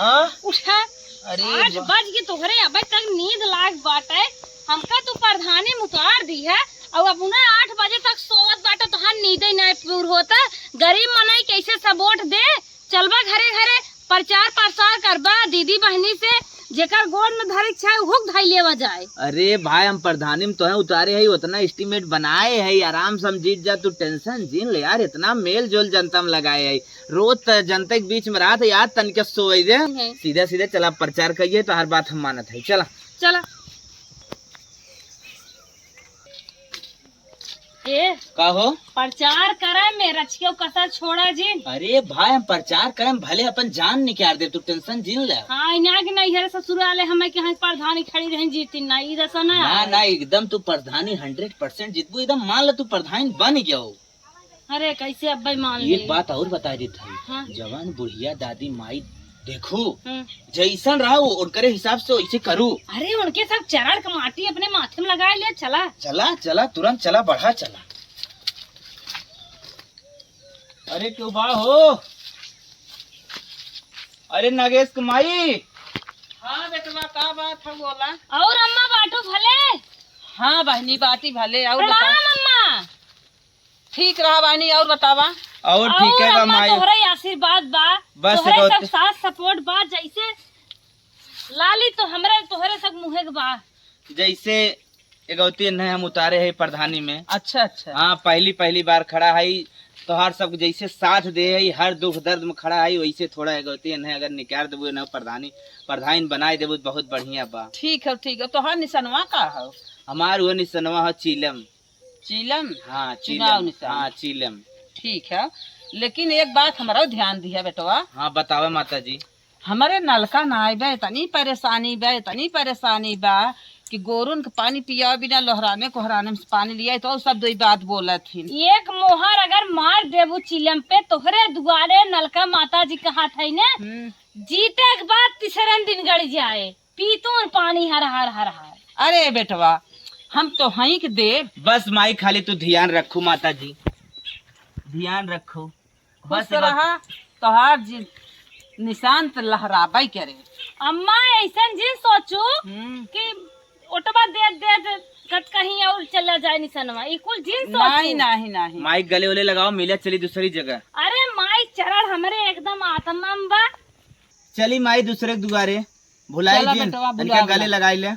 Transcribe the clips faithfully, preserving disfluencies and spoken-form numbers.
हाँ? उठा। अरे आठ बा- बज के तोहरे अबे तक नींद लाग बाटे। हमका तू प्रधानी में उतार दी है, और अब उन्हें आठ बजे तक सोवत बाटे, तोहार नींदे नहीं पूर होता। गरीब मनई कैसे सपोर्ट दे? चलबा घरे घरे, प्रचार प्रसार करबा दीदी बहनी से, जेकर गोड़ में धरे के चाहे, उहुक धई लेवा जाए। अरे भाई, हम प्रधानी में तोहे उतारे है, उतना एस्टिमेट बनाए है, आराम से हम जीत जा, तू टेंशन जिन ले यार, इतना मेल जोल जनता में लगाए है। रोज त जनता के बीच में रहत है यार, तनिके सोए दे। हम्म। सीधे सीधे चला, प्रचार करिए, तोहार बात हम मानत है। चला। चला। ए, का हो? प्रचार करे में रचियो कसर छोड़ा जिन। अरे भाई, हम प्रचार करे में भले अपन जान निकाल दे, तू टेंशन जिन ले। हाँ, इन्हा के नैहर ससुराले हमें के यहाँ प्रधानी खड़ी रही जीती ना, ई दसा ना ना, आवे। ना, एकदम तू प्रधानी हंड्रेड परसेंट जीतबू, एकदम मान ले तू प्रधानी बन गया हो। अरे, कैसे अब्बे मान एक ले? बात और बता देत हई। हाँ। जवान बुढ़िया दादी माई देखू, हम्म। जैसन रहा वो उनकरे हिसाब से वैसे करू। अरे, उनके सब चरण के माटी अपने माथे में लगा ले, चला। चला, चला, तुरंत चला, बढ़ा चला। अरे, क्यों बा हो? अरे, नागेश के माई। हाँ बेटवा, का बात है, बोला। और अम्मा बाटू भले? हाँ बहनी, बाटी भले। और बता। प्रणाम अम्मा। ठीक रहा बानी, और बतावा? और ठीक है बा अम्मा, माई। तोहरे आशीर्वाद बा, बस तोहरे सब साथ सपोर्ट बा, जैसे लाली तो हमरे तोहरे सब मुहे के बा। जैसे एगौती नहीं हम उतारे है प्रधानी में। अच्छा, अच्छा। हाँ, पहली, पहली बार खड़ा है, तोहार सब जैसे साथ दे है, हर दुख दर्द में खड़ा है, वैसे थोड़ा एगौती नहीं अगर निकाल देबू ना प्रधानी, प्रधानी बनाए देबू, बहुत बढ़िया बा। ठीक है, ठीक है। तोहार निशनवा का है? हमार वो निशनवा है चीलम। चीलम? हाँ, चुनाव चीलम। निशान। हाँ, चीलम। ठीक है, लेकिन एक बात हमरो ध्यान दिया बेटवा। हाँ, बतावे माता जी। हमरे नलका ना आए बे, इतनी परेशानी बे, इतनी परेशानी बा कि गोरुन के पानी पिया बिना लोहराने कोहराने में से पानी लिया, तो सब दो ही बात बोलत हिन। एक मोहर अगर मार देबू चीलम पे, तोहरे दुआरे नलका माता जी कहात है ने, हम्म। जीते के बाद तीसरे दिन गड़ जाए। पीतून पानी हर हर हर हर। अरे बेटवा, हम तो हई के देब। बस माई, खाली तू ध्यान रखू माता जी, ध्यान रखू। खुश बस रहा, तोहार जी निशान त लहराबे करे। अम्मा, ऐसन जिन सोचू हम्म। कि ओटवा दे दे दे, कत कहीं और चला जाए निशनवा, ई कुल जिन सोचू। नहीं, नहीं, नहीं। माई, गले उले लगाओ, मिले चली दूसरी जगह। अरे माई, चरण हमरे एकदम आत्मा में बा। चली माई, दूसरे के दुआरे। भुलाई चला जिन, बेटवा, तनिका भुला गले गला। लगाई ले।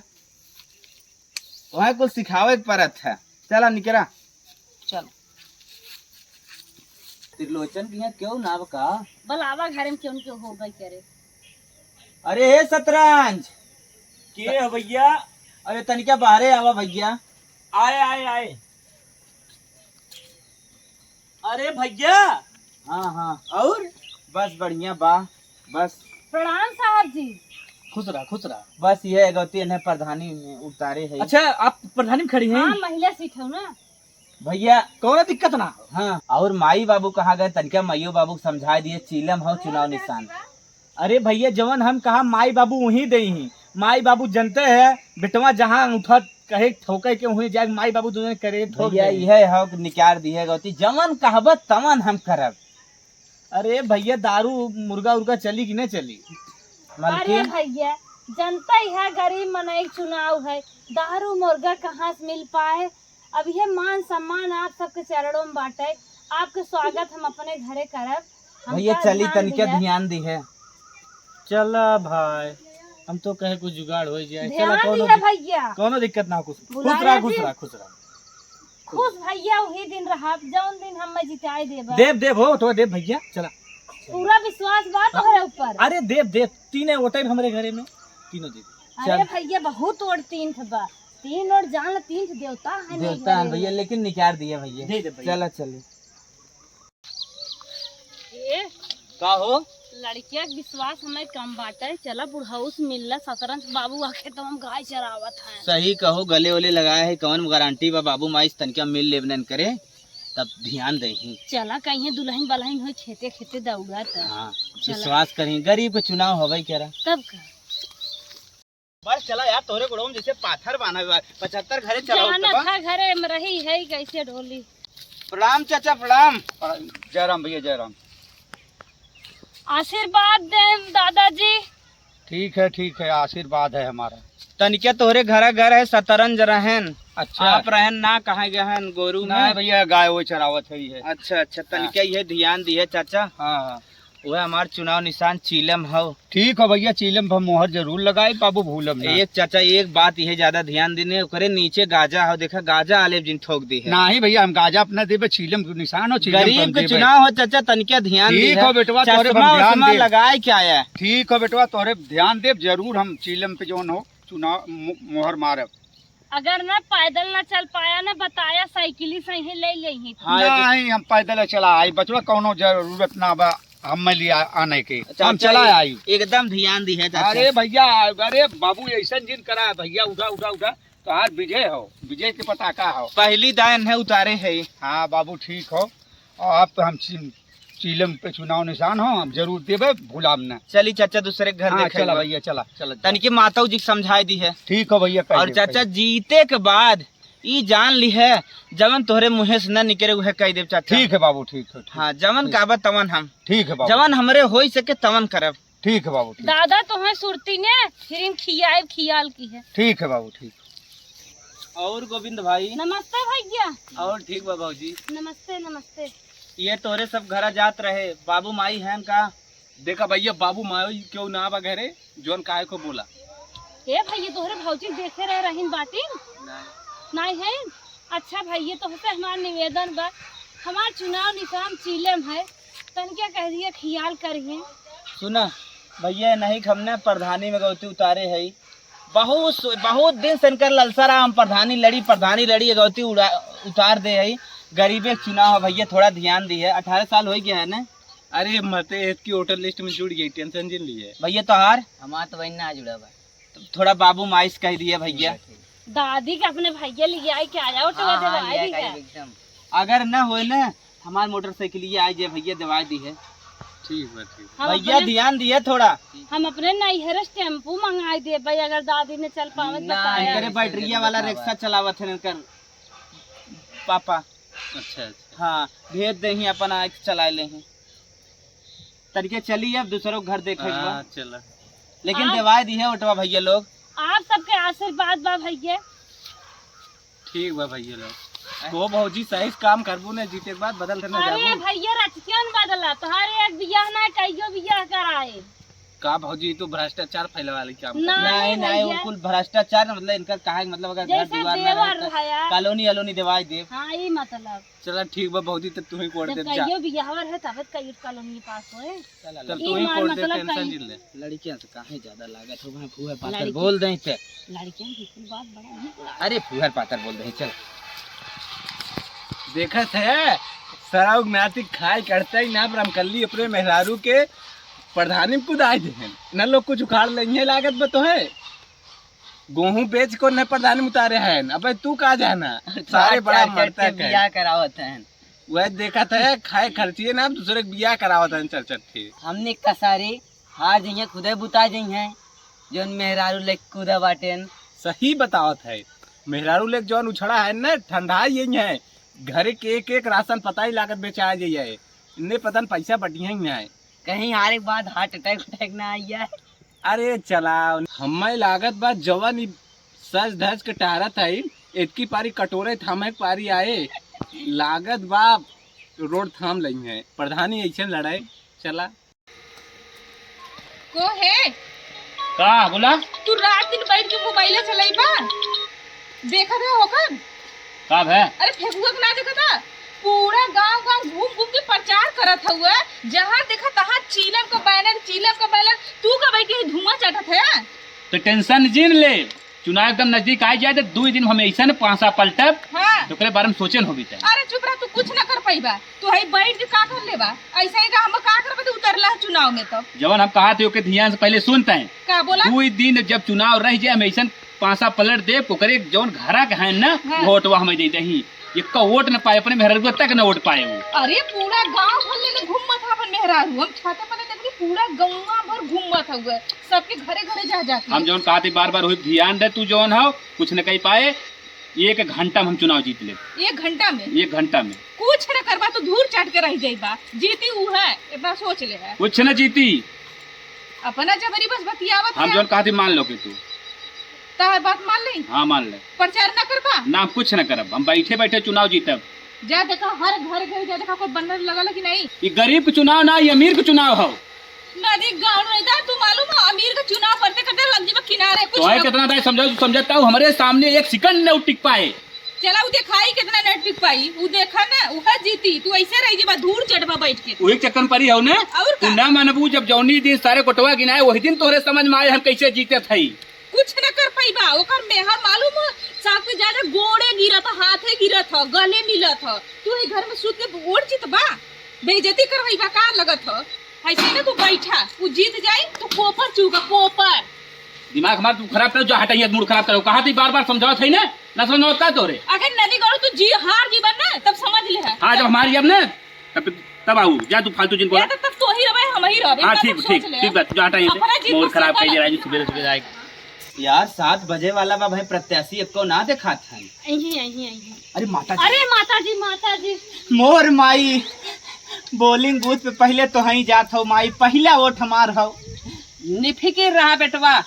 वह कुछ सिखावे के परत है। चला निकरा। चलो। त्रिलोचन के यहाँ क्यों ना बा का? बुलावा घरे में क्यों क्यों हो गई करे। अरे हे शतरंज। के है भैया? अरे तनिका बाहरे आवा भैया। आए, आए, आए। अरे भैया। हाँ, हाँ। और? बस बढ़िया बा, बस। प्रणाम साहब जी। खुश रहा, खुश रहा। बस ये एगौती इन्हें प्रधानी में उतारे है। अच्छा, आप प्रधानी में खड़ी हैं? हाँ, महिला सीट हो ना। भैया। कौनो दिक्कत ना हो। हाँ, और माई बाबू कहाँ गए? तनिका माइयो बाबू को समझा दिए, चीलम हो चुनाव निशान। अरे भैया, जवन हम कहा माई बाबू वहीं दे ही। माई बाबू जनते हैं, बेटवा जहाँ उठत कहे ठोके के वहीं जाए, माई बाबू दोनों करे ठोक भैया, दे। यह है कि निकार दी है गौती, जवन कहबत तवन हम करब। अरे भैया, दारू मुर्गा उर्गा चली कि नहीं चली? अरे मलकिन। भैया, जनता ही है, गरीब मनई के चुनाव है, दारू मुर्गा कहाँ से मिल पाए? अब ये मान सम्मान आप सबके चरणों में बाटे, आपके स्वागत हम अपने घरे करब। हम भैया, का चली ध्यान तनिका दिया। ध्यान दी है। चला भाई, हम तो कहे कुछ जुगाड़ हो जाए। ध्यान चला, कौनो दिया दिक-, भैया। कौनो दिक्कत ना हो, कुछ। बुलाया खुश रहा, खुश जी। रहा, खुश रहा। खुश भैया वही दिन रहब, जौन दिन हम मैं जिताए देबा। देब, देब हो, तो देब भैया, चला। पूरा विश्वास बा तोहरे ऊपर। अरे देब, देब, तीने वोट हमरे घरे में, तीनों देब। अरे चल। भैया, बहुत वोट तीन थ बा, तीन वोट जान ल, तीन थ देवता है नहीं देवता है घरे भैया, में। लेकिन निकार दिया भैया। दे दे भैया। चला, चले। ए, का हो? लड़किया के विश्वास हमें कम बाटे। चला बुढ़ऊ से मिलला, शतरंज बाबू आके तो हम गाय चरावत हैं। सही कहो, गले ओले लगाए है, कौन गारंटी बा बाबू माई से तनिका मिल लेबनन करे, तब ध्यान दे ही। चला कहीं दुल्हन बलहन हो खेते खेते दौड़त है। हाँ, चला। विश्वास करी, गरीब के चुनाव होवे करा। तब का? बस चला यार, तोहरे गोड़वा में जैसे पाथर बांधा हुआ है, पचहत्तर घरे चला जाना उठबा। था घरे में रही है कैसे ढोली। प्रणाम चाचा, प्रणाम। जय राम भैया, जय राम। आशीर्वाद दे दादाजी। ठीक है, ठीक है, आशीर्वाद है हमारा। तनिके तोहरे घरा घर है, शतरंज रहन। अच्छा। आप रहन ना, कहाँ गए हैं गोरू में? नहीं भैया, गाय वो चरावत है, ये। अच्छा, अच्छा, तनिके हाँ। ये ध्यान दिए चाचा। हाँ, हाँ। वह हमार चुनाव निशान चीलम हौ। ठीक हो भैया, चीलम पर मोहर जरूर लगाई बाबू, भूलब ना। एक चाचा, एक बात ये ज्यादा ध्यान देने, ओकरे नीचे गाजा हो, देखा गाजा आले जिन ठोक दी है। नहीं भैया, हम गाजा अपना देबे, चीलम के निशान हो, चीलम पर हम गरीब के देबे। चुनाव हो चाचा, तनिके ध्यान ठीक दिहे। हो बेटवा, तोरे पर चश्मा ध्यान उश्मा दे। लगाए के आया। ठीक हो बेटवा, तोरे ध्यान देब, जरूर हम चीलम पे जौन हो चुनाव मो-, मोहर मारब। अगर न पैदल न चल पाया न बताया, साइकिल ही सही ले ले ही। हाँ, ये तो नहीं, हम पैदल चला आई बचवा, कौनो जरूरत ना बा हमें लिया आने के। अच्छा, हम अच्छा, चला ये आई। एकदम ध्यान दी है चाचा। अरे भैया, अरे बाबू, ऐसा जिन करा भैया, उठा, उठा, उठा। तो आज विजय हो, विजय के पताका हो। पहली दायन है उतारे है। हाँ बाबू, ठीक हो। और आप तो हम ची-, चीलम पे चुनाव निशान हो, हम जरूर देबे, भुलाम ना। चली चाचा, दूसरे के घर हाँ, देखे चला बा। भैया, चला, चला, चला। तनिके माता जी के समझाई दी है। ठीक हो भैया, कह और देब, चाचा, कह देब। जीते के बाद ई जान ली है, जवन तोहरे मुँहे से न निकले, उहे कह देब चाचा। ठीक है बाबू, ठीक है, ठीक। हाँ, जवन ठीक। कहबा तवन हम। ठीक है बाबू। जवन हमरे होई सके तवन करब। ठीक है बाबू, ठीक। दादा तोहे सुरती ने, फिर इन खियाए खियाल की है। ठीक है बाबू, ठीक। और गोविंद भाई? नमस्ते भैया। और ठीक बा भौजी? नमस्ते, नमस्ते। ये तोहरे सब घरा जात रहे, बाबू माई हैं का? देखा भैया, बाबू माई क्यों ना बा घरे, जौन काहे को बोला। ए भैया, तोहरे भौजी देखे रहे रहीन बाटिन? नहीं। नहीं है? अच्छा भैया, तोहसे हमार निवेदन बा, हमार चुनाव निशान चीलम है, तनिका कह दिया खियाल करिए। सुना भैया, नहीं हमने प्रधानी में गौती उतारे है, बहुत सु-, बहुत दिन से इनकर ललसा रहा, हम प्रधानी लड़ी, प्रधानी लड़ी, गौती उड़ा-, उतार दे है। गरीबे के चुनाव है भैया, थोड़ा ध्यान दी है, अठारह साल हो गया है ना। अरे मते, इसकी वोटर लिस्ट में जुड़ गई, टेंशन जिन लिए। भैया तोहार? हमार तो वही ना जुड़ा बा। थोड़ा बाबू माई से कह दिए भैया। ठीक है, ठीक। दादी के अपने भैया लिए आई के आया, ऑटो हाँ, दे हाँ, आई ले भी आई है। एकदम। अगर ना होए ना, हमार मोटरसाइकिल ये आई जे भैया दवाई दी है। ठीक बा, ठीक। हम भैया अपने, ध्यान दिए थोड़ा। हम अपने नैहर से टेम्पू मंगाई दे भाई, अगर दादी ने चल पावे तो ना, बताया। इनकरे बैटरिया वाला रिक्शा चलावत है इनकर पापा। अच्छा, अच्छा। हाँ, भेज दे ही, अपन आए के चलाए ले ही। तनिके चली, अब दूसरो घर देखे के बा। हाँ, चला। लेकिन आप देवाए दी है ओटवा भैया लोग। आप सबके आशीर्वाद बा भैया। ठीक बा भैया लोग। को भौजी सही से काम करबू ने, जीते के बाद बदल के ना अरे जाबू। भैया, रचकियन बदला, तोहरे एक बियाह ना, कईयो बियाह कराए। का भौजी, तू भ्रष्टाचार फैलावे वाली काम कर। नहीं, नहीं, नहीं, भैया। वो कुल भ्रष्टाचार, मतलब इनका काहे, मतलब अगर घर जैसे दुआर ना देवर रहे तो रहा यार। कॉलोनी अलोनी देवाई देब। हाँ, ई मतलब। चला ठीक बा भौजी, तब तू ही कोड जब देत जा। कहियो बियाहवर है तब कहियो कॉलोनी पास होए। चला, चल ई तू ही हमार कोड दे, मतलब टेंशन कहीं जिन ले। लड़कियां से काहे ज्यादा लागत हो, वहाँ फुहर पातर लड़की बोल दे ते। लड़कियां की कुल बात बड़ा नहीं बोला। अरे फुहर पातर बोल दे, चल। देखत है, सराउक नाती खाए करते ही ना, पर हम कल्ली अपने मेहरारू के प्रधानी में कुदाई दे हैं। न लोग कुछ उखाड़ लेंगे लागत बा तोहे। गेहूं बेच को न प्रधानी में उतारे हैं। अबे तू का जाना? सारे बड़ा मरता है। बियाह करावत हैं। वह देखत है, खाए खर्चिए ना, दूसरे के बियाह करावत हैं, चल, चल, ठीक। हमने कसारे हार जइहें, खुदे बुता जइहें, जौन मेहरारू लेके कूदा बाटेन। सही बतावत है, मेहरारू लेके जौन उछड़ा है ना, ठंडा यही है, घरे के एक एक राशन पता ही लागत बेचा जाइए, इन्ने पता न पैसा बटिया ही ना है। कहीं हारे के बाद हार्ट अटैक उटैक ना आई जाए। अरे चला, हमें लागत बा जवन ई सज धज के टहरत है, इतकी पारी कटोरे थामे के पारी आए, लागत बा रोड थाम लई है, प्रधानी ऐसे लड़ाई चला। को है? का बोला? तू रात दिन बैठ के मोबाइल चलाइबा? देखत है होकर? का भे? अरे फेसबुक ना देखत है? पूरा गांव गांव घूम घूम के प्रचार करत हुआ, जहां देखा तहां चीलम का बैनर, चीलम का बैनर, तू का बैठ के धुआं चाटत है? तो टेंशन जिन ले, चुनाव एकदम नजदीक आ जाए तो दो दिन हम ऐसा न पांसा पलटब, हाँ। तो ओकरे बारे में सोचन होबी त। अरे चुप रह, तू कुछ ना कर पाइबा। तू हई बैठ के का कर लेबा? ऐसा ही का हम का करबे, तू उतरला है चुनाव में तो। जवन हम कहा थे ओके ध्यान से पहले सुनते हैं। का बोला? दो दिन जब चुनाव रह जाए, हम ऐसा पांसा पलट दे, ओकरे जवन घरा के हैं ना, हाँ। वोटवा हमें दे दही। एक्का वोट न पाए, अपने मेहररुआ तक न वोट पाए वो। अरे पूरा गांव भर लेले घूमत है अपन मेहरारू। हम छाते पर देखली पूरा गौवा भर घूमत हुए, सबके घरे घरे जा जाके। हम जौन कहते बार बार वही ध्यान दे, तू जौन हो कुछ न कह पाए, एक घंटा में हम चुनाव जीत ले। एक घंटा में? एक घंटा में। कुछ न करबा तो धूर चाट के रह जाइबा, जीती ऊ है, इतना सोच ले है। कुछ न जीती। अपना जबरी बस बतियावत हम है। जौन कहती मान लो कि तू। ता बात मान ली? हाँ, मान ले। प्रचार ना करबा? ना, हम कुछ ना करब, हम बैठे बैठे चुनाव जीतब। जा देखा, हर घर घर जा देखा, कोई बन्नर लगल कि नहीं? ये गरीब के चुनाव ना, ये अमीर के चुनाव हो। नदी गाँव नहीं था, तू मालूम हो, अमीर का चुनाव करते करते लग जीवा किनारे, कुछ तोहे ना। कितना दाई समझाओ, तू समझता हो, हमरे सामने एक सेकंड न टिक पाए। चला, उ देखाई कितना न टिक पाई, उ देखा ना, उहे जीती, तू ऐसे रह जीवा, धूर चढ़बा बैठ के। वही चक्कर में पड़ी हो ना, और तू का? ना मानबू, जब जौनी दिन सारे कोटवा गिनाए, वही दिन तोहरे समझ में आए हम कैसे जीते थे। कुछ न कर पाइबा, ओकर मेहर मालूम हो, सबसे ज्यादा गोड़े गिरत ह, हाथे गिरत ह, गले मिलत ह। तू ही घर में सूत के वोट जीतबा, बेइज्जती करवाइबा, का लगत ह? ऐसे ना तू बैठा, तू जीत जाई, तू कोपर चूगा, कोपर। दिमाग हमार तू खराब करो, जो हटाइए, मूड खराब करो। कहा थी बार बार समझावत है ना, ना समझ में आवत का तोरे? अगर नदी गढ़ तू जी हार जीबन ना, तब समझ ले है। हाँ, जब हमारी अब ना, तब, तब आऊ, जा तू फालतू जिन बोला। या तब, तब तो ही रहे, हम ही रहे, हाँ, इतना ठीक, तब सोच ठीक, ले। ठीक बात, जो हटाइए, अपना जीत मूड को खराब संभाल। करिए, राजू सुबह सुबह आए। यार, सात बजे वाला बा भाई, प्रत्याशी एको ना देखात है। अही, अही, अही। अरे माता जी। अरे माता जी, माता जी। मोर माई, polling booth पे पहिले तो हई जात हो माई, पहिला वोट हमार हो। निफिकिर रहा बेटवा,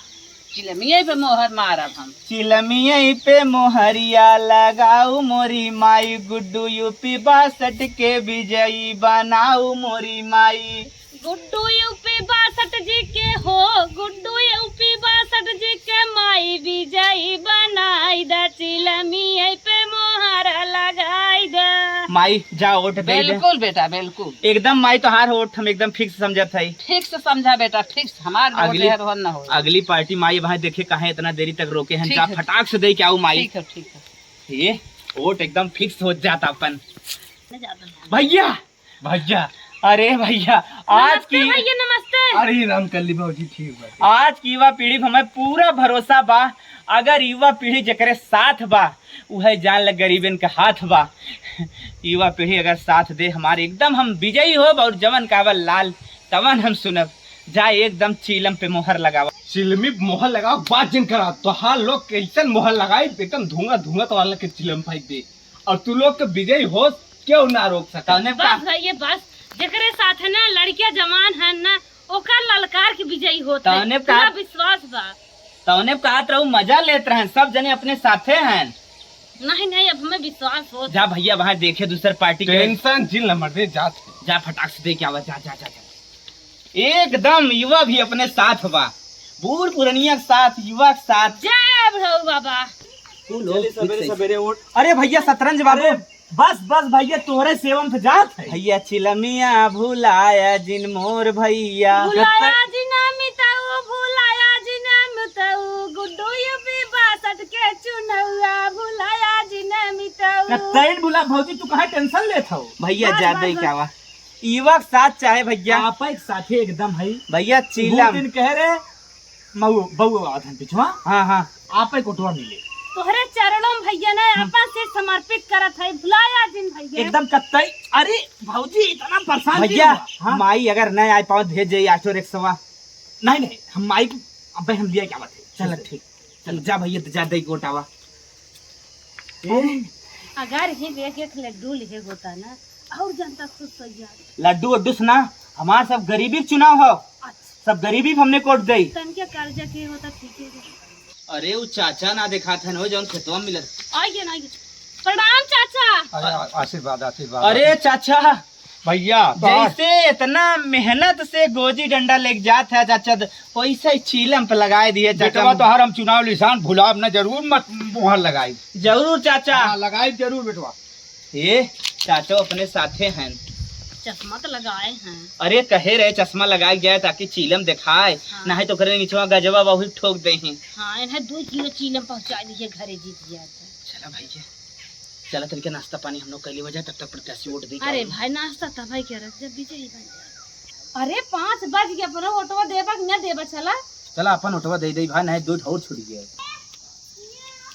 चिलमिये पे मोहर मारब हम। चिलमिये पे मोहरिया लगाऊ मोरी माई, गुड्डू यूपी बासठ के विजयी बनाऊ मोरी माई। गुड्डू यूपी बासठ जी के हो, गुड्डू यूपी बासठ जी के माई विजयी बनाई दा, चिलमिये पे मोहर लगाई दा। माई, जा वोट दे दे। बिल्कुल बेटा, बिल्कुल। एकदम माई, तोहार वोट हम एकदम fix समझत हई। Fix समझा बेटा, fix। हमार वोट अगली, है, रोहन ना हो। अगली party माई वहाँ देखे काहे इतना देरी तक रोके हैं, ठीक जा है। फटाक से दे के आओ माई। ठीक है, ठीक है। ये वोट एकदम fix हो जाता अपन। मैं जाता हूँ। भैया, भैया, अरे भैया, आज नमस्ते की भैया, नमस्ते। अरे राम कर ली बाबूजी, ठीक बा। आज की युवा पीढ़ी पे हमें पूरा भरोसा बा। अगर युवा पीढ़ी जेकरे साथ बा, उहे जान ले गरीबन के हाथ बा। युवा पीढ़ी अगर साथ दे हमारे, एकदम हम विजयी होब और जवन कावल लाल तवन हम सुनब। जा एकदम चीलम पे मोहर लगावा। चिलमी मोहर लगाओ, बात जिन करा। तोहार लोग कैसन मोहर लगाई, एकदम धुआं धुआं तोहार लोग के चिलम फेंक दे। और तू लोग के विजयी होश क्यों ना रोक सका? तौने बस का भैया बस, जेकरे साथ है ना लड़कियां जवान है ना, ओकर ललकार के विजयी होत है। तौने का पूरा विश्वास बा। तौने कहत रहू मजा लेत रहन, सब जने अपने साथे हैं। नहीं, नहीं, अब हमें विश्वास होत जा भैया, वहाँ देखे दूसर party के। Tension जिन न मर्दे, जात है। जा फटाक से दे के आवा, जा, जा, जा, जा। एकदम युवा भी अपने साथ बा, बूढ़ पुरनिया के साथ, युवा के साथ। जय बुढ़ऊ बाबा। तू लोग चले खुद सवेरे से सवेरे उठ। अरे भैया शतरंज बाबू। अरे बस, बस भैया, तोहरे सेवा में तो जात है। भैया चिलमिया भुलाया जिन मोर भैया। भुलाया जिन मितऊ, भुलाया जिन मितऊ, गुड्डू यूपी बासठ के चुनौआ, भुलाया जिन मितऊ। कतईन भुला भौजी, तू काहे tension लेत हो? भैया बस, ज्यादा बस, ही बस। क्या हुआ? युवा के साथ चाहे भैया। आप एक साथे एकदम है। भैया वो चीलम। दिन कह रहे मऊ, बउआ आवत हन पिछवा। हाँ, हाँ। आप एक ओटवा मिले। तोहरे चरणों में भैया ना हाँ। आपन से समर्पित करत है, भुलाया जिन भैया। एकदम कत्तई। अरे भौजी इतना परेशान क्यों भैया, हुआ? हाँ? माई अगर नहीं आ पावत भेज जाई ऑटो रिक्शवा। नहीं, नहीं, हम माई को अबे हम लिया क्या बात है? चल ठीक। ठीक। चल जा भैया, जा दे गोटावा। ए? अगर ही एक एक लड्डू लिहे होता ना, और जनता खुश हो जात। लड्डू वड्डू से ना, हमार सब गरीबी के चुनाव हो। अच्छा। सब गरीबी पे हमने वोट दई। तनके कर्जा के होता, ठीक है। अरे, उ चाचा ना देखात हन हो, जौन खेतवा में मिलत। आइए ना, आइए। प्रणाम चाचा। अरे, आ-, आशीर्वाद, आशीर्वाद, अरे आशीर्वाद। चाचा, भैया, तो जैसे इतना मेहनत से गोजी डंडा लेके जात है चाचा, तो वैसे ही चीलम पे लगाए दिए चाचा। बेटवा, तोहार हम चुनाव निशान भुलाब ना, जरूर मत मोहर लगाई। जरूर चाचा। हाँ, लगाई जरूर बेटवा। ये चाचा अपने साथे हैं। चश्मा तो लगाए हैं। अरे कहे रहे चश्मा लगाए जाए ताकि चीलम दिखाए, हाँ। नहीं तो करे निचवा गजवा बहुत ठोक दे हैं। हाँ, इन्हें दो किलो चीलम पहुँचा दिए घरे जीत गया था। चला भैया, चला तनिके नाश्ता पानी हम लोग कैले हो जाए, तब तक प्रत्याशी वोट दे के अरे आओ। भाई, नाश्ता तब भाई क्या रख, जब विजयी बन जाए। अरे पाँच बज गया, अपना वोटवा देबा कि ना देबा, चला। चला अपन वोटवा दे दे भाई, नहीं दूध और छूट गया।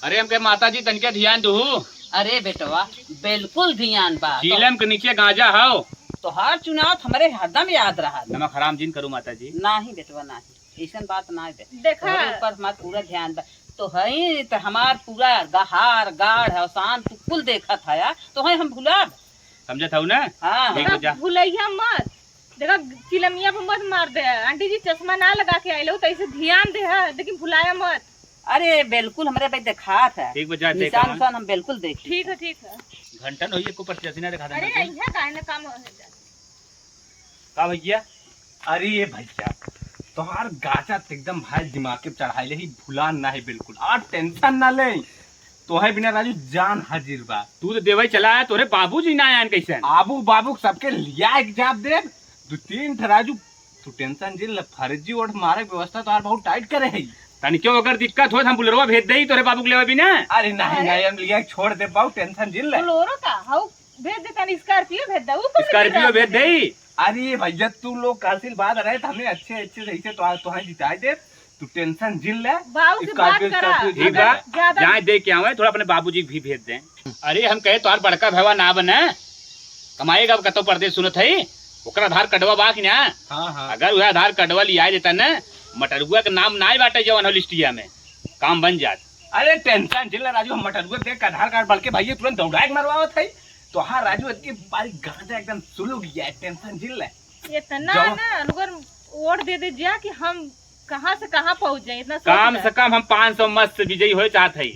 अरे हमके माता जी तनिके ध्यान दू। अरे बेटवा, बिल्कुल ध्यान बा। चीलम के नीचे गांजा हौ। तोहार चुनाव तो हमरे हरदम याद रहा। नमक हराम जिन करू माता जी। नहीं बेटवा, नहीं। अइसन बात ना बे। देखा। तोहरे ऊपर हमार पूरा ध्यान बा। तो हई त हमार पूरा गहार, गाढ़, अवसान, तू कुल देखत हया, तो हई हम भुलाब। समझत हऊ ना? हाँ, ठीक हो हाँ। जा। भुलैया मत। देखा, चिलमिया पे मत मार दे। आंटी जी चश्मा ना लगा के आइल हो, तो ऐसे ध्यान दे, हाँ, लेकिन भुलाया मत। अरे बिल्कुल, हमरे भाई देखात है। ठीक बा, जा दे निशान काम। उशान हम बिल्कुल देखी। ठीक है, ठीक है। घंटन होइए को परचेसिंग ना दिखा देना अरे तू। यहाँ का है ना काम हो जा। का भैया? अरे ये भैया, तोहार गाजा त एकदम भाई दिमाग के चढ़ाई ले ही, भुलान ना है बिल्कुल। और टेंशन ना ले, तोहे बिना राजू जान हाजिर बा। तू तो देवई चला है, तोरे बाबूजी ना आयन कैसे? आबू बाबू सबके लिया एक जाब दे, दो तीन ठे राजू, तू टेंशन जिन ले, फर्जी वोट मारे के व्यवस्था तोहार बहुत टाइट करे है। तनी क्यों अगर दिक्कत हो तो हम बुलेरवा भेज देई तोरे बाबू के लेवा भी ना। अरे नहीं अरे। नहीं, हम लिया छोड़ दे बाबू, टेंशन जिन ले। बोलेरो का? हाउ भेज दे, तनी स्कॉर्पियो भेज दे, ऊ कौन स्कॉर्पियो भेज दे। अरे भैया, तू लोग का आशीर्वाद रहे तो हमें अच्छे अच्छे सही से तो तोहे जिताए दे। तू टेंशन जिन ले। बाबू से बात स्कॉर्पियो, करा। स्कॉर्पियो ठीक बा, ज्यादा जाए दे के आवे, थोड़ा अपने बाबूजी के भी भेज दे। अरे हम कहे तोहार बड़का भैया ना बने, कमाएगा अब कतो परदेस सुनत है, ओकरा आधार कार्डवा बा कि ना? हाँ, हाँ। अगर वह आधार कार्डवा लिया देता ना, मटरुआ के नाम ना बाटे जवन हो लिस्टिया में, काम बन जात। अरे टेंशन जिन ले राजू, हम मटरुआ देख के आधार कार्ड बल्कि भैया तुरंत दौड़ा के मरवावत है। तो हाँ राजू, इतनी बारी गांजा एकदम सुलग गया है, टेंशन जिन ले। इतना जाओ। ना, अगर वोट दे दे जा कि हम कहाँ से कहाँ पहुँच जाए, इतना सोच कम ले। से कम हम पाँच सौ मत से विजयी होए चाहत है।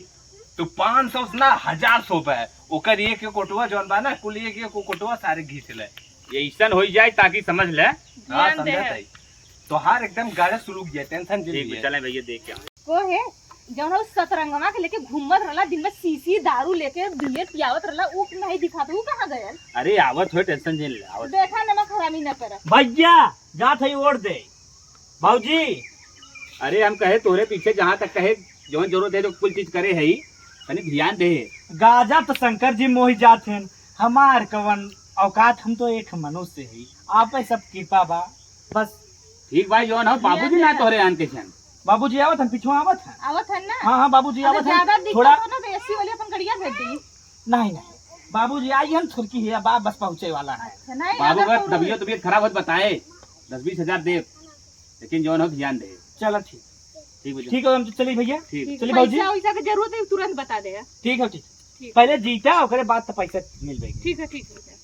तो पाँच सौ ना, हजार सौ पे ओकर एक एक ओटवा जौन बा ना, कुल एक एक ओटवा सारे घींच ले। ये ऐसन हो जाए ताकि समझ ले। हाँ, ध्यान दे। समझत है। तोहार एकदम गाजा सुलग गया, टेंशन जिन ठीक ले। चले भैया, देख के आवे। को है जौन हो सतरंगवा के लेके घूमत रहला, दिन में शीशी दारू लेके बियर पियावत रहला, ऊ नहीं दिखात, ऊ कहाँ गयल? अरे आवत हो, टेंशन जिन ले, आवत। देखा नमक हरामी न करा। भैया जात है वोट दे। बाबूजी। अरे हम कहे तोरे पीछे जहाँ तक कहे जौन जरूरत है तो कुल चीज करे है, तनी ध्यान दे। गाजा तो शंकर जी मोहि जात हैं, हमार कवन औकात, हम तो एक मनुष्य है, आप सब कृपा बा बस। ठीक भाई, जौन हो बाबूजी ना तोहरे आन के छन। बाबूजी आवत हन, पीछे आवत हन। आवत हन ना? हाँ, हाँ, बाबूजी अगर आवत हन। ज्यादा दिक्कत थोड़ा हो ना तो एसी वाले अपन गड़िया भेज दी। नहीं, नहीं, बाबूजी आई हन, थुरकी है, बा-, बस पहुँचे वाला है। अच्छा, नहीं, बाबू अगर का तो तबीयत, तबीयत खराब होत बताए, दस बीस हजार दे, लेकिन जौन हो ध्यान दे। चलो ठीक। ठीक बा, ठीक है, हम तो चली भैया। ठीक। ठीक, चली बाबूजी। पैसा वैसा के जरूरत है, तुरंत बता देगा। ठीक है, ठीक। ठीक। पहले जीता, ओकरे बाद तो पैसा मिल जाएगी। ठीक है, ठीक है।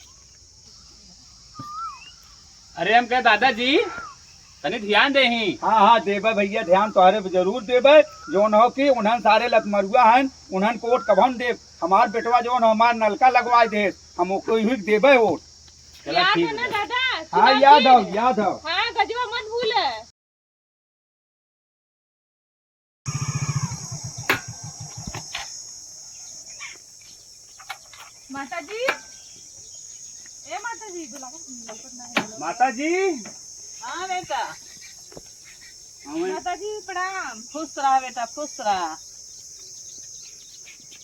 अरे हम कहे दादाजी, तनी ध्यान देही। हाँ, हाँ, देबे भैया, ध्यान तोहरे पे जरूर देबे। जौन हो कि उन्हन सारे लतमरुआ हन, उन्हन के वोट कभन देब। हमार बेटवा जौन हो, हमार नलका लगवाए दे, हम ओको ही देबे वोट। चला याद ठीक है ना बा। दादा? हाँ, सुना याद फिर? हो, याद हो। हाँ, गजवा मत भूले। माता जी, ए माता जी, बुलाओ, लौकत ना है, बुलाओ। माता जी। हाँ बेटा। हाँ, मैं माता जी, प्रणाम। खुश रहा बेटा, खुश रहा।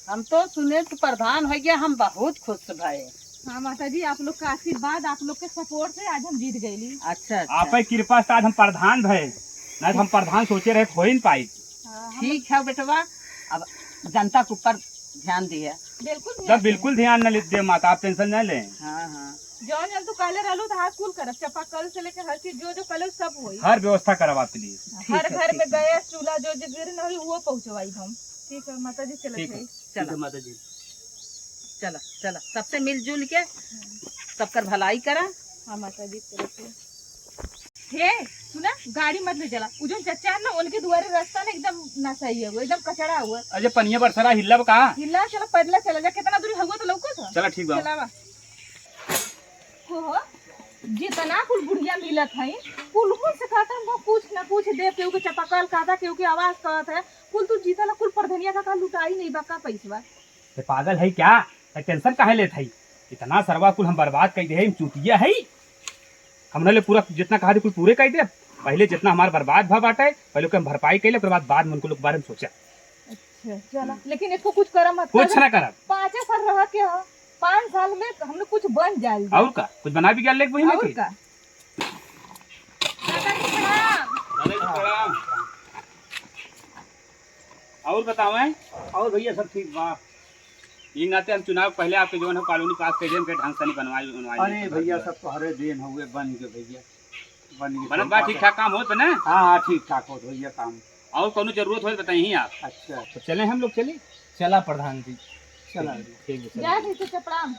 हम तो सुने तू प्रधान हो गया, हम बहुत खुश भए। हाँ माता जी, आप लोग का आशीर्वाद, आप लोग के सपोर्ट से आज हम जीत गईली। अच्छा, अच्छा। आपे कृपा से आज हम प्रधान भए, नहीं तो हम प्रधान सोचे रहे, हो ही न पाई। हाँ, हम ठीक है बेटवा, अब जनता के ऊपर ध्यान दिया। बिल्कुल ध्यान जब बिल्कुल देंगे। ध्यान न ले दे माता, आप टेंशन न लें। हाँ, हाँ। जौन जौन तू कहले रहलू तो हाँ कुल करब, चापाकल से लेके हर चीज जो जो कहले सब होई। हर व्यवस्था करवा प्लीज। ठीक हर है, घर ठीक में है। गैस चूल्हा जो जो गिर न होई वो पहुँचवाई हम। ठीक है माता जी, चलत ठीक है। है। चला। ठीक है माता जी। चला, चला, सबसे मिलजुल के सबकर भलाई करा। हाँ माता जी, चलत है। हे सुना, गाड़ी मत ले चला। उ जौन चचा है ना, उनके दुआरे रास्ता ना एकदम ना सही है, वो एकदम कचड़ा हुआ है। अरे पनिया बरसरा हिल्ला बा का? हिल्ला, चला पैदल चला जा, कितना दूरी हुआ तो लौको तो। चला ठीक बा। चला बा। को हो, जितना कुल बुढ़िया मिलत है, कुल कुल से कहता हमको कुछ ना कुछ दे, केहू के चपकल कहता, केहू के आवाज कहत है, कुल तू जीतल, कुल प्रधनिया का, का लुटाई नहीं बा का पैसवा? ये पागल है क्या? तो टेंशन काहे लेत है? इतना सरवा कुल हम बर्बाद कर दे, हम चूतिया है। हमने ले पूरा जितना कहा था कुल पूरे कर दे। पहले जितना हमार बर्बाद भा बाटे, पहले ओके हम भरपाई कर ले, ओकर बाद, बाद में उनको लोग के बारे में सोचा। अच्छा, चला, लेकिन इसको कुछ करम मत कुछ कर। ना करब। पाँचे साल रह के हो, पाँच साल में हम लोग कुछ बन जाए। और का? कुछ बना भी गया लेके वही में और फिर? का? दादा जी प्रणाम। दादा जी प्रणाम। और बतावें? और भैया सब ठीक बा। ई नाते हम चुनाव पहले आपके जौन हो कॉलोनी पास कइले, हमके ढंग से नहीं बनवाई, बनवाई अरे नहीं भैया, बनवाई। सब तोहरे देन हउए, बन गए भैया, बन गए। बनत बा, ठीक ठाक काम होत ना? हाँ, हाँ, ठीक ठाक होत भैया काम। और कौनो जरूरत हो तो बताइए आप। अच्छा। तो चले हम लोग, चले? चला प्रधान जी। चला। ठीक है, चला। जय श्री कृष्ण, प्रणाम।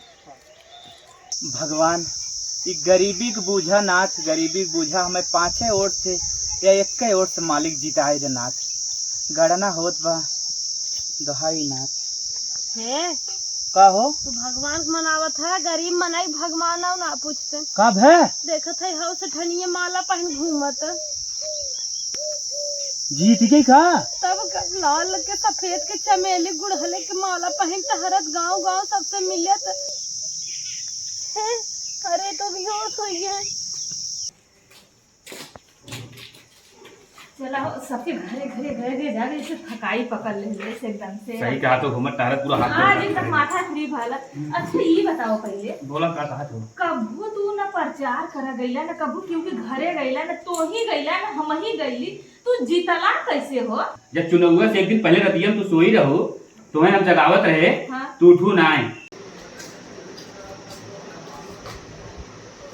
भगवान, ई गरीबी के बूझा नाथ, गरीबी के बूझा, हमें पाँचे वोट से या एक्के वोट से मालिक जिताए दे नाथ। गणना होत बा, दोहाई नाथ। हे, का हो? तू भगवान के मनावत है, गरीब मनई भगवान और ना पूछते। का भे? देखत है, हौ से ठनिये माला पहन घूमत। जीत गई का? तब का, लाल के सफेद के चमेली गुड़हले के माला पहन टहरत गांव गांव सबसे मिलत। हैं? अरे तो भी होश होई है। चला हो, सबके घरे घरे घरे घरे जाके इसे थकाई पकड़ ले, ले से एकदम से। सही कहा तो घूमत टहरत पूरा हाथ आज गोड़ एकदम माथा फ्री भाला। अच्छा, ये बताओ पहले। बोला का कहा तू? कभू तू ना प्रचार करा गईला, ना कभू क्योंकि घरे गईला, ना तो ही गईला, ना हम ही गईली। तू जीतला कैसे हो? जब चुनौआ से एक दिन पहले रतिया में तू सोई रहो, तुम्हें हम जगावत रहे, हाँ। तू उठू ना आए।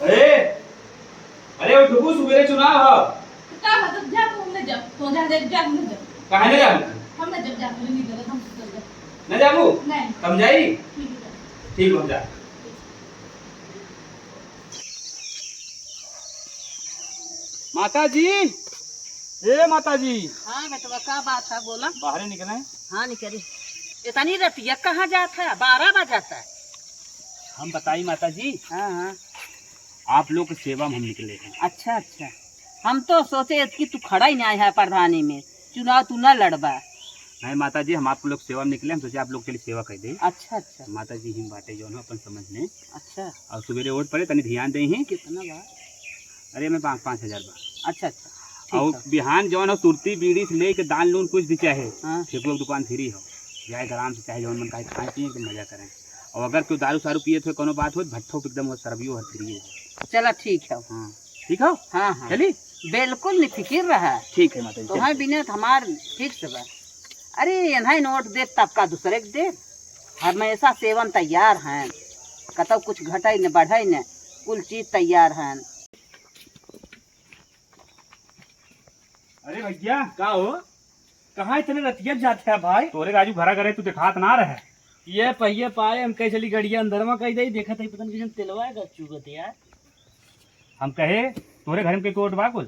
अरे, अरे उठबू, सुबेरे चुनाव ह। तो का मतलब, जा तू, हम ना जा, तो जा, जा, जा, हम ना जा। काहे ना जाबू? हम ना जब जा, हम नहीं जरूरत, हम सुतल जा। ना जाबू? नहीं। तम जाई? ठीक है, जा। ठीक, हम जा। माता जी, ए माता जी। हाँ बेटवा, का बात है, बोला। बाहरे निकले। हाँ, निकली। इतनी रतिया कहाँ जात है? बारह बजाता है। हम बताई माता जी। हाँ, हाँ। आप लोग के सेवा में हम निकले हैं। अच्छा, अच्छा। हम तो सोचे कि तू खड़ा ही नहीं है प्रधानी में, चुनाव तू ना लड़बा। नहीं माता जी, हम आप लोग सेवा में निकले, हम सोचे आप लोग के लिए सेवा कर दे। अच्छा, अच्छा। माता जी, हम बाटे जौन हो अपन समझ में। अच्छा। और सुबेरे वोट पड़े, तनी ध्यान दे ही। कितना बा? अरे, मैं पाँच, पाँच हजार बा। अच्छा, अच्छा। ठीक और है। बिहान जौन हो, सुरती बीड़ी से लेके दान लून कुछ भी चाहे, हाँ। ठेकुआ की दुकान फ्री हो, जाए आराम से, चाहे जौन मन कहे खाए पिए, एकदम मजा करें। और अगर कोई दारू सारू पिए तो कोनो बात हो, भट्ठो पे एकदम हो, सरबियो हर फ्री हो। चला ठीक है। हाँ, ठीक हो? हाँ, हाँ। चली? बिल्कुल निफिकिर रहा। ठीक है माता जी, तो चल। है बिना तो हमार फिक्स बा। अरे, एन्हाई नोट दे, तब का दूसरे के दे। हमेशा सेवन तैयार हैं, कतौ कुछ घटै न बढ़ै न, कुल चीज तैयार हैं। अरे भैया, का हो? कहाँ इतने रतिया जाते हैं भाई? तोरे राजू घरा घरे तू देखात ना रहे। ये पहिए पाए हम कहे चली गड़िया अंदर में कह दे, देखत है पता नहीं किसन तेलवा है चुगत यार। हम कहे तोरे घर में के कोट बा कुल?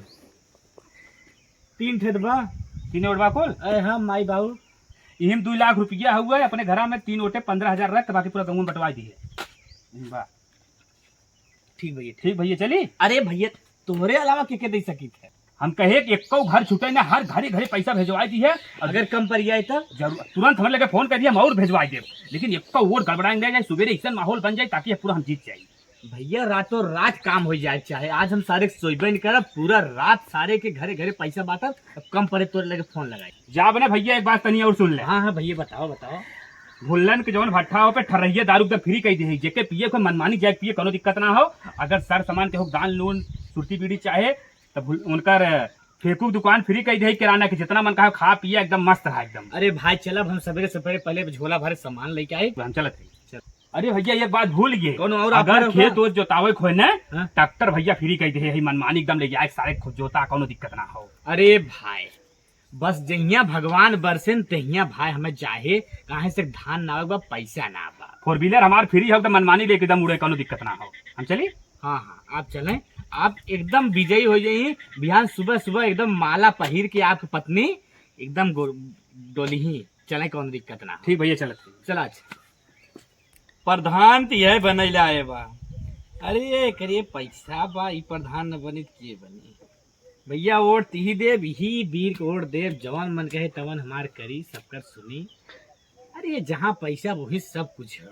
तीन ठे बा। तीन ओट बा कुल? अरे हाँ माई बाबू। इहिम दो लाख रुपया हुआ है, अपने घरा में तीन ओटे पन्द्रह हजार रख, बाकी पूरा गाँव में बंटवा दिए। बा। ठीक भैया, ठीक भैया, चली। अरे भैया, तोहरे अलावा के के दे सकित है? हम कहे कि एक्को घर छूटे ना, हर घरे घरे पैसा भेजवाई दिए। अगर कम पड़ जाए तो? जरूर, तुरंत हमें लगे फोन कर दिए, हम और भेजवाई देब। लेकिन एक्को वोट गड़बड़ाए ना जाए, सुबेरे ऐसा माहौल बन जाए ताकि पूरा हम जीत जाए। भैया, रातों रात काम हो जाए चाहे, आज हम सारे सोइबे नहीं करब, पूरा रात सारे के घरे घरे पैसा बांटब, अब कम पड़े तोरे लगे फोन लगाई। जा बने भैया, एक बात तनी और सुन ले। हाँ, हाँ भैया, बताओ, बताओ। भुल्लन के जौन भट्ठा हो पे ठर्रहिया दारू एकदम फ्री कह दे, जेके पिए को मनमानी जाए पिए, कोनो दिक्कत ना हो। अगर सर सामान के हो दान लून सुरती बीड़ी चाहे, तब भुल-, उनकर फेंकू दुकान फ्री कह दे, किराना के जितना मन कहा खा पिए, एकदम मस्त रहा एकदम। अरे भाई, चलब हम सवेरे सवेरे पहले झोला भरे सामान लेके आए। हम चलत हई। चल। अरे भैया, एक बात भूल गए, कौनो और अगर offer होगा? खेत ओत जोतावे के होए ना, हाँ? ट्रैक्टर भैया फ्री कह दे, यही मनमानी एकदम ले जाए, सारे खुद जोता, कोनो दिक्कत ना हो। अरे भाई, बस जहिया भगवान बरसेन तहिया भाई हमें चाहे, काहे से धान ना बा, पैसा ना बा। फोर व्हीलर हमार फ्री हो, एकदम मनमानी लेके एकदम उड़े, कोनो दिक्कत ना हो। हम चली? हाँ, हाँ, आप चलें, आप एकदम विजयी हो जाइए। बिहान सुबह सुबह एकदम माला पहिर के आपकी पत्नी एकदम गो-, डोली ही चलें, कौन दिक्कत ना हो। ठीक भैया, चलत हई। चला, अच्छा। प्रधान त यह बनैला आए बा। अरे एकरे पैसा बा, ई प्रधान न बनी त के बनी? भैया वोट तिही देब, ही वीर के वोट देब, जवन मन कहे तवन हमार करी, सबकर सुनी। अरे जहाँ पैसा वही सब कुछ है।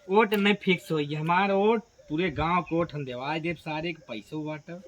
वोट नहीं फिक्स होई, हमार वोट पूरे गांव के वोट हम देवा देब, सारे के पैसो बांटब।